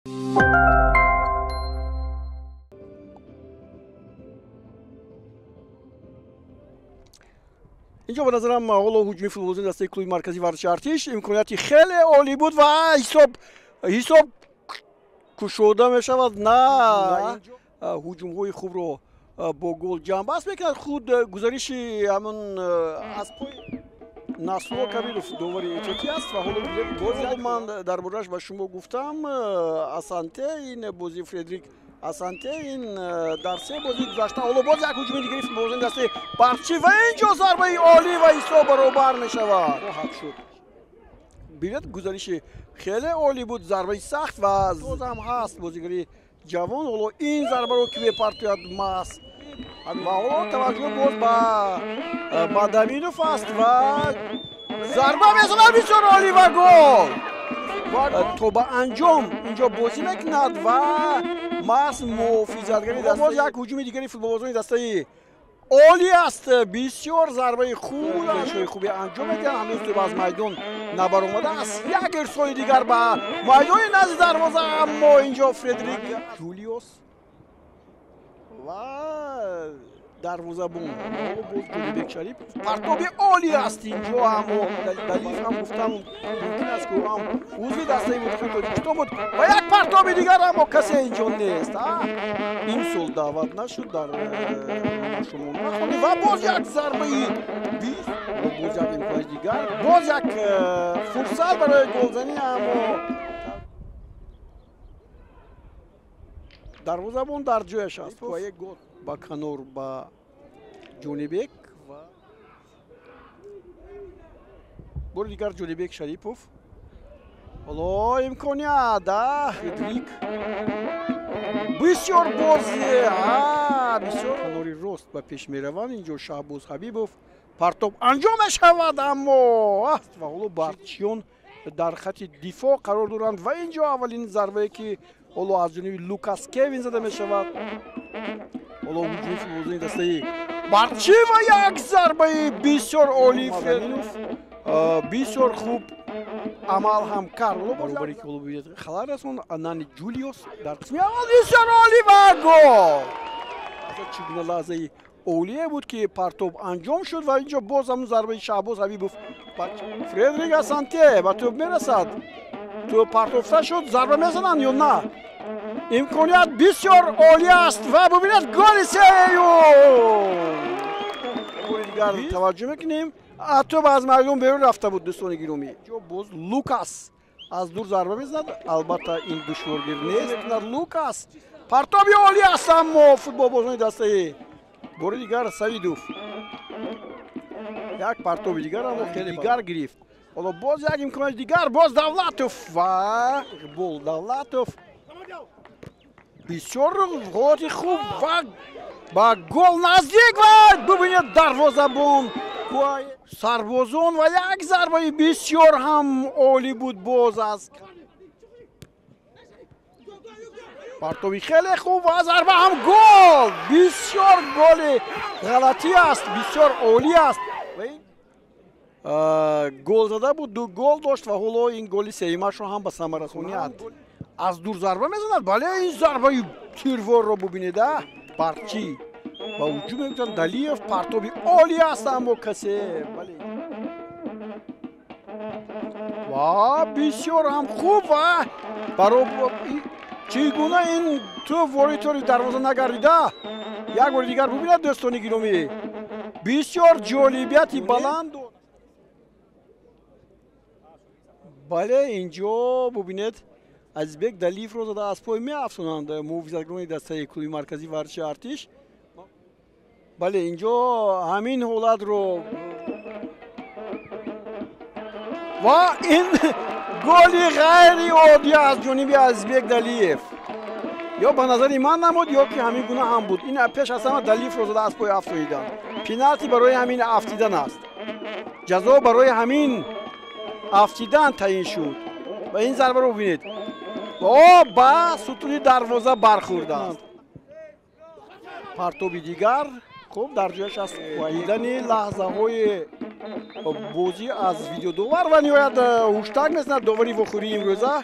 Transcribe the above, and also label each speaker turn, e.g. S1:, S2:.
S1: Инҷо ба назарам ҳоло ҳуҷуми футболбозони дастаи клуби марказии варзиши Артиш имконияти хеле олӣ буд ва ҳисоб кушода мешавад. На, ҳуҷумҳои хубро бо гол ҷамъбаст мекунад. Худ гузариши ҳамон аз пои Насрулло Кабиров, довари эҳтиётӣ аст. Ва ҳоло боз ман дар борааш ба шумо гуфтам. Асанте, ин бози Фредрик Асанте, ин дар се бозии гузашта. Ҳоло боз як ҳуҷуми дигари футболбозони дастаи Барқчӣ ва инҷо зарбаи олӣ ва ҳисоб баробар мешавад. Хоҳад шуд. Бибинед, гузариши хеле олӣ буд, зарбаи сахт ва боз ҳам ҳаст бозигари ҷавон. Ҳоло ин зарбаро ки мепартояд маҳз, ва ҳоло таваҷҷӯҳ боз ба Мадаминов аст ва зарба мезанад бисёр олӣ ва гол. То ба анҷом инҷо бозӣ мекунад ва маҳз муҳофизатгари даста. Боз як ҳуҷуми дигари футболбозони дастаи олӣ аст. Бисёр зарбаи хуб, хубе анҷом медиҳанд. Ҳанӯз тӯб аз майдон набаромадааст. Як ирсоли дигар ба майдони назди дарвоза, аммо инҷо Фредерик Ҷулиос ва дарвозабон. Ҳоло боз Ҷонибек Шарипов, партоби олӣ аст инҷо, аммо Далиев ҳам гуфтам мумкин аст, ки ӯ ҳам узви дастаи мунтахаби Тоҷикистон буд. Ва як партоби дигар, аммо касе инҷо нест. Имсол даъват нашуд, дар шумо нахондем. Ва боз як зарбаи бист, боз як имкони дигар, боз як фурсат барои голзанӣ, аммо дарвозабон дар ҷояш аст. Ва як гол ба канор ба Ҷонибек ва бори дигар Ҷонибек Шарипов. Ҳоло имконият, Фредрик бисёр бози, бисёр канори рост ба пеш мераванд. Инҷо Шаҳбоз Ҳабибов, партоб анҷом мешавад, аммо ва ҳоло барқчиён дар хати дифоъ қарор доранд. Ва инҷо аввалин зарбае ки ҳоло аз ҷониби Лукас Кевин зада мешавад. Ҳоло ҳуҷуми футболбозони дастаи Барқчӣ ва як зарбаи бисёр олӣ. Фрединов бисёр хуб амал ҳам кард. Баробаре ки ҳоло бибинед, халал расон Нани Ҷулиос дар қисми аввал бисёр олӣ ва гол. Чӣ гуна лаҳзаи олие буд, ки партоб анҷом шуд ва инҷо боз ҳамун зарбаи Шаҳбоз Ҳабибов. Фредрик Асанте ба тӯб мерасад. Тӯб партофта шуд, зарба мезананд ё на? Имконият бисёр олӣ аст ва бубинед, голи сеюм. Бори дигар таваҷҷӯҳ мекунем. Тӯб аз майдон берун рафта буд, дӯстони гиромӣ. Инҷо боз Лукас аз дур зарба мезанад. Албатта, ин душворгир нест. Лукас, партоби олӣ аст, аммо футболбозони дастаи, бори дигар Саидов, як партоби дигар, аммо хеле дигар гирифт. Ҳоло боз як имконияти дигар, боз Давлатов ва Иқбол Давлатов бисёр ҳолати хуб ва ба гол наздик ва бубинед, дарвозабон сарбозон ва як зарбаи бисёр ҳам олӣ буд. Боз аз партоби хеле хуб ва зарба ҳам гол. Бисёр голи ғалатӣ аст, бисёр олӣ аст. Гол зада буд, ду гол дошт ва ҳоло ин голи сеюмашро ҳам ба самар расоният. Аз дур зарба мезанад. Бале, ин зарбаи тирворро бубинед. Барқчӣ ба ҳуҷум мегузаранд. Далиев, партоби олӣ аст, аммо касе, бале, ва бисёр ҳам хуб ва чӣ гуна ин тӯб ворид тори дарвоза нагардида? Як бори дигар бубинед, дӯстони гиромӣ, бисёр ҷолибияти баланд. Бале, инҷо бубинед, Азизбек Далиевро зада аз пой меафсонанд муҳофизатгарони дастаи клуби марказии варзиши Артиш. Бале, инҷо ҳамин ҳолатро ва ин голи ғайриоддӣ аз ҷониби Азизбек Далиев. Ё ба назари ман намуд, ё ки ҳамин гуна ҳам буд. Ин пеш аз ҳама Далиевро зада аз пой афтоиданд. Пеналти барои ҳамин афтидан аст, ҷазо барои ҳамин афтидан таъин шуд. Ва ин зарбаро бубинед, о, ба сутуни дарвоза бархӯрдааст. Партоби дигар хуб дар ҷояш аст. Дидани лаҳзаҳои бозӣ аз видеодовар ва ниҳоят ҳуштак мезанад довари вохӯрии имрӯза.